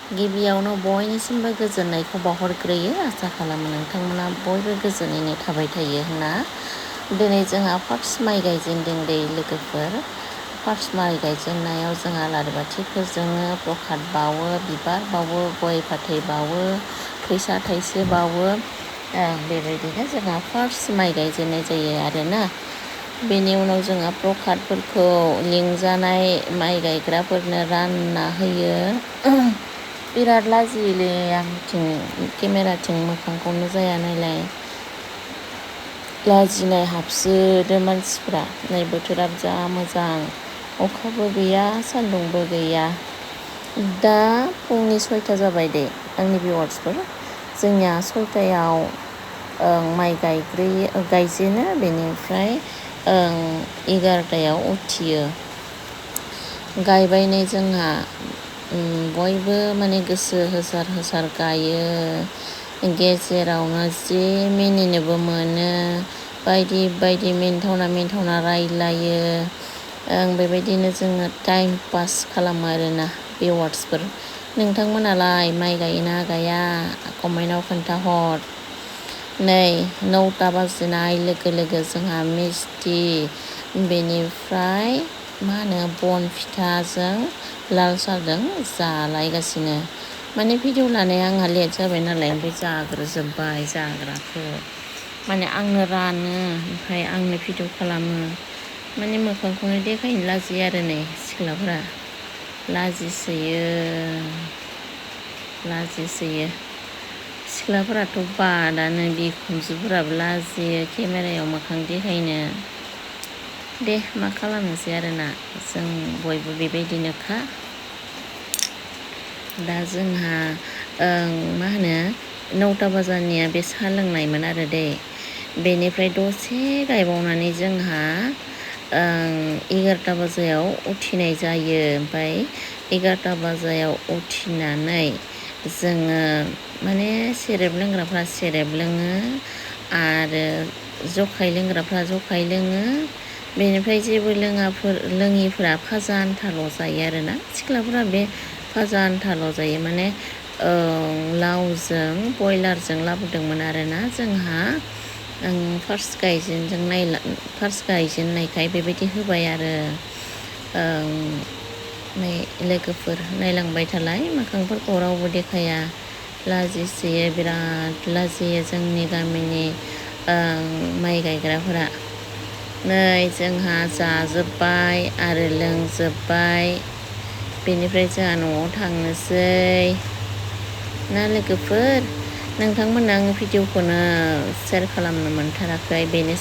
गिबियावनो बयनिसिमबो गोजोननायखौ बावहरग्रोयो। आसा खालामो नोंथांमोना बयबो गोजोनैनो थाबाय थायो होनना। दिनै जोंहा फार्स्ट माइ गायजेनदों दै लोगोफोर। फार्स्ट माइ गायजेननायाव जोंहा आलारि बाथि फोजोङो, प्रसाद बावो, बिबार बावो, गय फाथै बावो, फैसा थाइसे बावो। बेबायदिनो जोंहा फार्स्ट माइ गायजेननाय जायो आरोना। बेनि उनाव जोंहा प्रसादफोरखौ लिंजानाय माइ गायग्राफोरनो रानना होयो। बिराद लाजियोलै आंथिं केमेराथिं मोखांखौनो जाया नायलाय। लाजिनाय हाबसोदो मानसिफ्रा। नै बोथोराबो जा मोजां, अखाबो गैया सान्दुंबो गैया। दा फुंनि 6टा जाबाय दे आंनि भिउवार्सफोर। जोंनिया 6टायाव माइ गायजेनो, बेनिफ्राय 11टायाव उथियो। गायबाय नै जोंहा बयबो माने गोसो होसार गायो। गेजेरावनो जि मिनिनोबो मोनो, बायदि मिनिथावना रायलायो। बेबायदिनो जोङो टाइम पास खालामो आरोना भिउवार्सफोर। नोंथांमोनालाय माइ गायोना गाया कमेन्टआव खोन्थाहर। नै 9टा बाजिनाय लोगो लोगो जोंहा मिस्थि, बेनिफ्राय बन फिथाजों लाल साहाजों जालायगासिनो। माने भिडिअ लानाया आंहा लेट जाबाय नालाय, ओमफ्राय जाग्रोजोब्बाय जाग्राखौ। माने आंनो रानो, ओमफ्राय आंनो भिडिअ खालामो। माने मोखांखौनो देखायनो लाजियो आरो नै सिख्लाफोरा। लाजिसोयो। सिख्लाफोराथ' बादानो, बिखुनजोफोराबो लाजियो केमेरायाव मोखां देखायनो। दे मा खालामनोसै आरोना, जों बयबो बेबायदिनोखा। दा जोंहा 9टा बाजानिया बे साहा लोंनायमोन आरो दै। बेनिफ्राय दसे गायबावनानै जोंहा 11टा बाजायाव उथिनाय जायो। ओमफ्राय 11टा बाजायाव उथिनानै जोङो माने सेरेब लोंग्राफ्रा सेरेब लोङो, आरो जखाय लोंग्राफ्रा जखाय लोङो। बेनिफ्राय जेबो लोङिफोरा फाजा आन्थाल' जायो आरोना। सिख्लाफोरा बे फाजा आन्थाल' जायो। माने लावजों बयलारजों लाबोदोंमोन आरोना जोंहा। फार्स्ट गायजेननायखाय बेबायदि होबाय आरो। नै लोगोफोर नायलांबाय थालाय, मोखांफोरखौ रावबो देखाया। लाजिसोयो, बिराद लाजियो जोंनि गामिनि माइ गायग्राफोरा। नै जोंहा जाजोब्बाय आरो लोंजोब्बाय। बेनिफ्राय जोंहा न'आव थांनोसै ना लोगोफोर। नोंथांमोननो आङो भिडिअखौनो सेयार खालामनो मोनथाराखै, बेनो